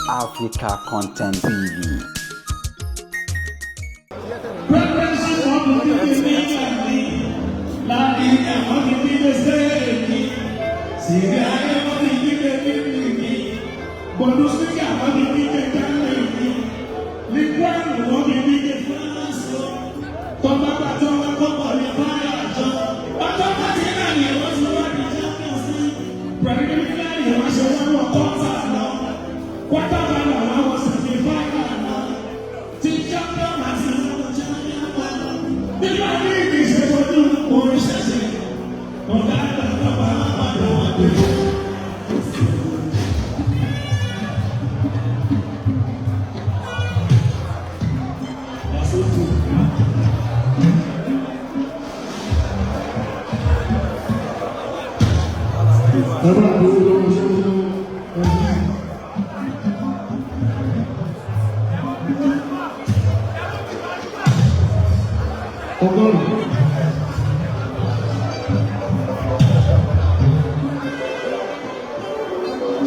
Africa Content TV. Preferences wọ́n fi díje ní Ìlànà, Làlígà wọ́n fi díje Spain, Serie A wọ́n fi díje Italy, Bundesliga wọ́n fi díje Germany, Ligue 1 wọ́n fi díje France. Tọ́ba bá tọ́ wọn kọ́ qualify àjọ. Ọjọ́ bá ti náà ni wọ́n ti wá di Champions League. Premier League wọ́n ṣe wọ́n wọ quarter lọ. Quarter final wọ́n wọ semi final lọ. Tí champion àti wọ́n champion wọn. Nígbà tí ìṣe fojú orin ṣẹ̀ṣẹ̀, ọ̀gá àgbà bàbá padà wọ́n dé. Ẹ bá gbowó lọ́wọ́ ṣẹ́wọ́n ọdún. 100.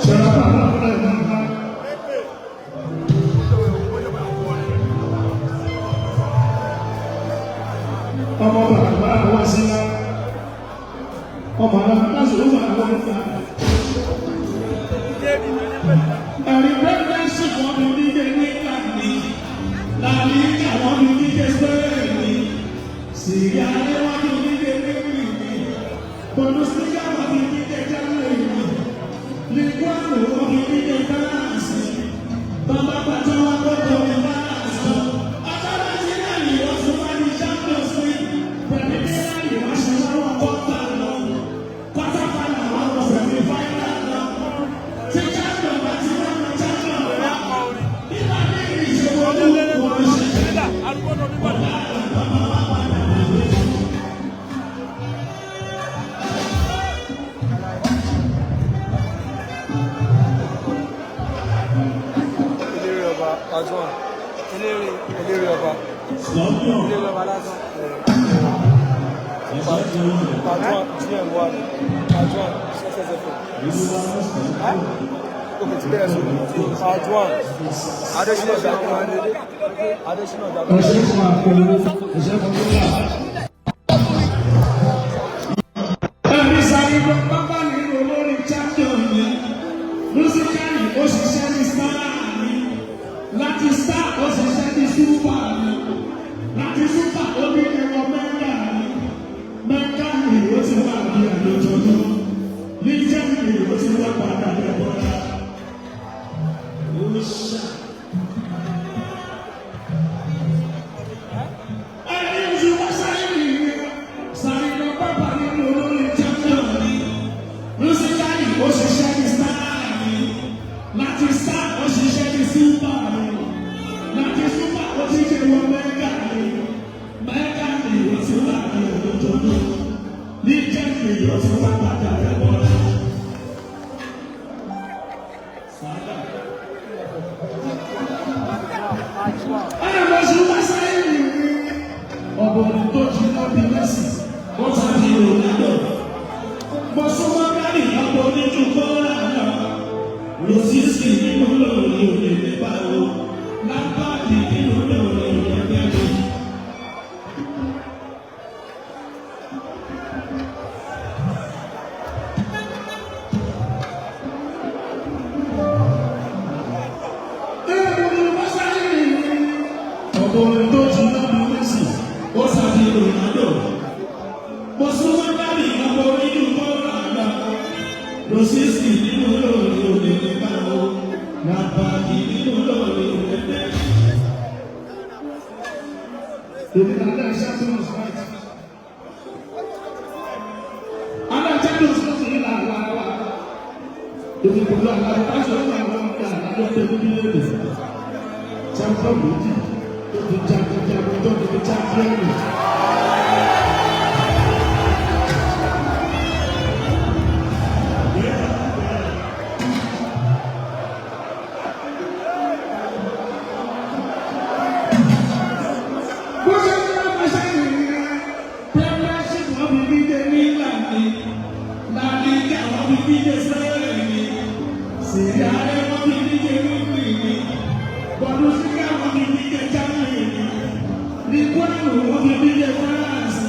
Ṣẹ̀rọ̀pá aláàbọ̀dá ìdáná. Ọmọ bàbá àwọn sílá. Ọmọ aláàbọ̀dá sọ̀rọ̀ àwọn ọ̀gá. Ẹ̀rí pẹ́ẹ́sì wọ́n fi díje ní Ìlànà, Làlígà wọ́n fi díje Spain, Serie A wọ́n fi díje ní Italy, Bundesliga wọ́n fi díje Germany, Ligue 1 wọ́n fi díje France, Bàbá Pàtó wọn kó tóbi France lọ. Ọjọ́ láti náà ni wọ́n tún wá ní Champions League, Premier League wọ́n ṣe wọ́n quarter lọ, quarter final wọ́n wọ semi final lọ. Tí champion bá ti wá ní champion wá, nígbà tí ìṣòro wọn ṣe. Eléré ọba Pajúwọ̀n, eléré, eléré ọba, Scorpion, eléré ọba lásán. Pajúwọ̀n GM wà ní Pajúwọ̀n SSFM. Òkè tí bẹ́ẹ̀ sọ Pajúwọ̀n Adésínà Jagun, Adésínà Jagun. Ẹ̀ṣẹ́ fún àpòlò, ẹ̀ṣẹ́ fún nígbà. Ẹ̀rí sáré bàbá nínú olórin champion yẹn. Musically, ó ṣiṣẹ́ ní star ni. Láti star, ó ṣiṣẹ́ ní super ni. Láti super, ó ní ẹ̀rọ mẹ́ta ni. Mẹ́ta ni ó ti wá bí àlejò. Ní Germany, ó ti wá padà lẹ́bọ̀rà. Ó ṣá. Ẹ̀rí oṣù wá sáré nìyẹn. Sáré lọ bàbá nínú olórin champion ni. Musically, ó ṣiṣẹ́ ní star ni. Láti star, ó ṣiṣẹ́ ní super ni. Láti super, ó ti ṣe wọ mẹ́gà ni. Mẹ́gà ni ó ti wá ní ọdún. Ní Germany, ó ti wá padà lẹ́bọ̀rà. Sábà. Ẹ̀rọ oṣù wá sáré nìyẹn. Ọ̀bọ̀n tó jiná bí Messi, ó tàbí Ronaldo. Mo súnmọ́ Gary ọ̀pọ̀ oníjú kọ́ra lọ. Rosisi nínú lórí òlèlè báwo. Lápáàdì nínú lórí òlèlè mi. Ẹ̀rọ wá sáré nìyẹn. Ọ̀bọ̀n tó jiná bí Messi, ó tàbí Ronaldo. Mo súnmọ́ Gary ọ̀pọ̀ oníjú kọ́ra lọ. Rosisi nínú lórí òlèlè báwo. Lápáàdì nínú lórí òlèlè mi. Èmi náà dá champions right. Àwọn champions ló sì ń là wá wá. Èmi pẹ̀lú àlàyé láti ọ̀nà àwọn ọ̀gá àlàyé pé níbi léde. Champion méjì tó ti jagunjagun tó ti di champion. Bó ṣe ń lọ bó ṣe ń rìn Premiership wọ́n fi díje ní England ni. La Liga wọ́n fi díje Spain ni. Serie A wọ́n fi díje ní Italy. mi. Bọ̀dúsíkà wọ́n fi díje Germany mi. Ní Kwano wọ́n fi díje France.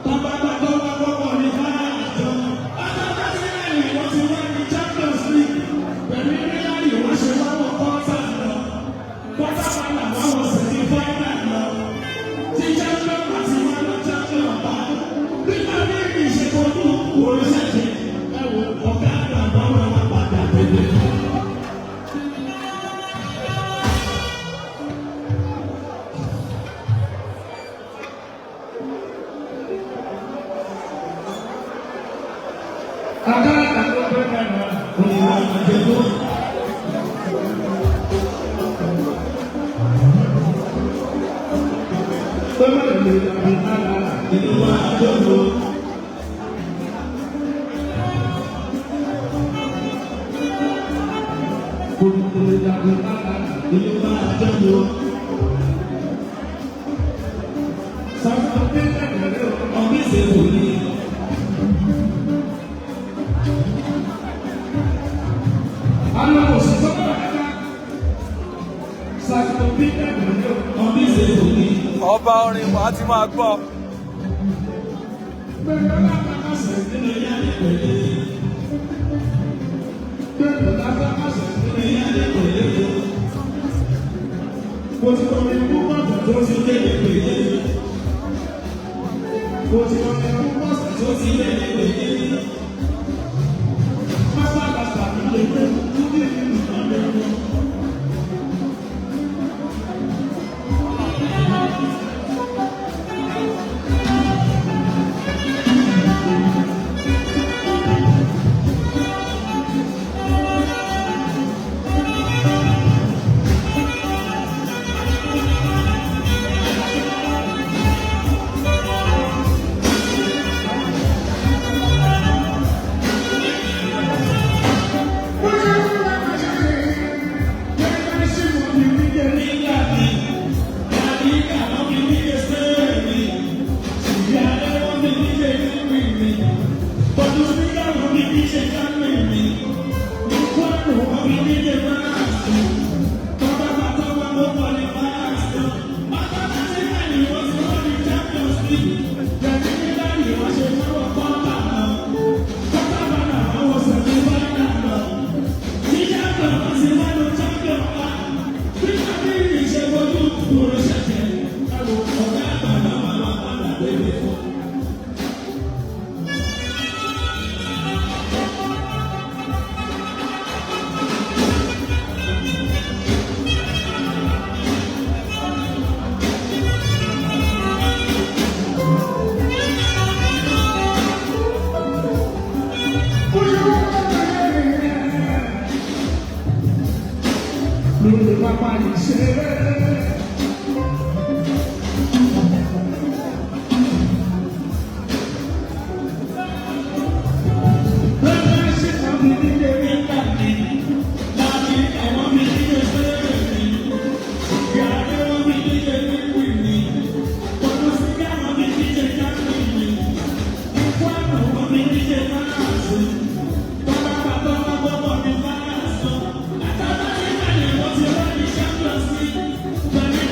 Tọ́gbàgbà tó wá gbọ́kọ̀ ní Fáàjọ. Pátápátá wọ́n ti wá ní Champions League. Pẹ̀lú Ríálì wọ́n ṣe wá wọ kọ́tà lọ. Kọ́tà padà wá wọ sẹ̀mí fáínà lọ. Tí Champion àti wá lọ Champion bá. Nígbà bí ìṣèkọ̀ọ́dún òrìṣẹ́jẹ ẹ̀wọ̀ ọ̀gá àgbà wọn wá padà tẹ̀lé. Agbára tó fẹ́ mẹ́rin Òyìnbó àjẹkọ́. tó má lè dàbí lára. Inú wa àjọ̀dún. Kò lè dàbí lára. Inú wa àjọ̀dún. Sàkóso pé ẹ̀rọ Ọ̀gbìn ìṣègùn ni. àwọn òṣìṣẹ́ náà ẹ̀ka. Sàkóso pé ẹ̀rọ Ọ̀gbìn ìṣègùn ni. Ọba orin wa ti máa gbọ́. gbẹ̀gbẹ̀ lápá-kásẹ̀ Nínú yálé pẹ̀lẹ́. gbẹ̀gbẹ̀ lápá-kásẹ̀. Nínú yálé pẹ̀lẹ́. Mo ti kọrin púpọ̀ jù Tó ti léde pẹ̀lẹ́. mo ti kọrin púpọ̀ jù. Tó ti léde pẹ̀lẹ́. Pápá làṣà mi lè gbé kúndé nínú ìlú ẹ̀rọ. Nígbà mi, Àdìgà wọ́n fi díje Spain. Ìyáálé wọ́n fi díje Germany. Bọ̀dúsíkà wọ́n fi díje Germany. Ní Kwano wọ́n fi díje France. Tọ́gbàgbà tó wá ló kọ́ ní France. Pátápátá ni wọ́n ti wọ́n ní Champions League. Jẹ̀bi nígbà ni wọ́n ṣe fọwọ́ kọ́ńtà lọ. Kọ́ńtà padà wọ́n wọ sẹ̀mí fáínà lọ. Tí Champion bá ti wá lọ Champion bá. Nígbà tí ìṣègùn kúrò ṣẹ̀ṣẹ̀, ọ̀gá àgbà náà máa wá padà délé fún. Lórí pápá ìṣeré. Lọ́jọ́ ṣe wọ́n fi díje nígbà mi, láti ẹ̀wọ̀n fi díje sẹ́yìn mi, ìyáálé wọ́n fi díje nípì mi, Bọ̀dúsíkà wọ́n fi díje jáde mi, Kwano wọ́n fi díje Fáàsì, Tọ́lápàtọ́ wọ́n gbọ́bọ̀ ní Fáàsì, Àtàbàtìkà ni wọ́n ti wọ́n ní Champions League, pẹ̀lú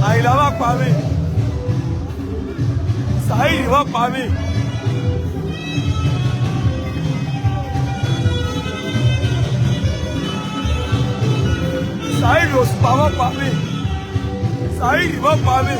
Àyìnlá wá pa mí, Saheed wá pa mí. Saheed Òṣùpá wá pa mí, Saheed wá pa mí.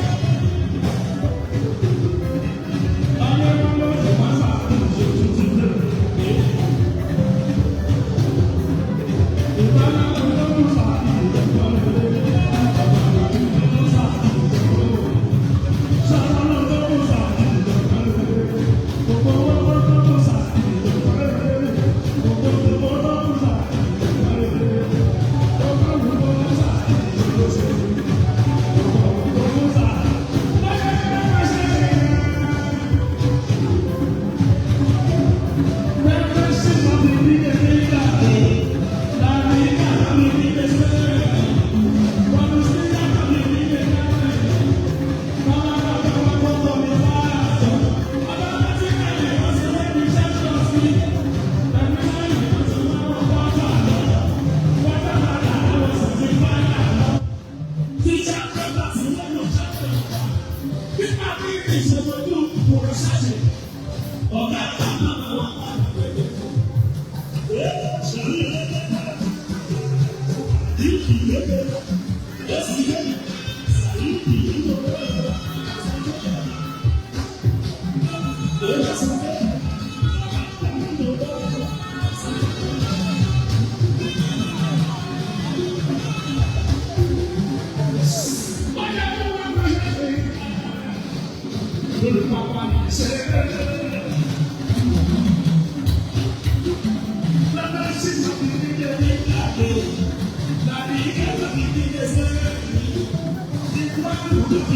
Thank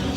you.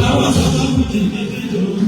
Àwọn Thank you.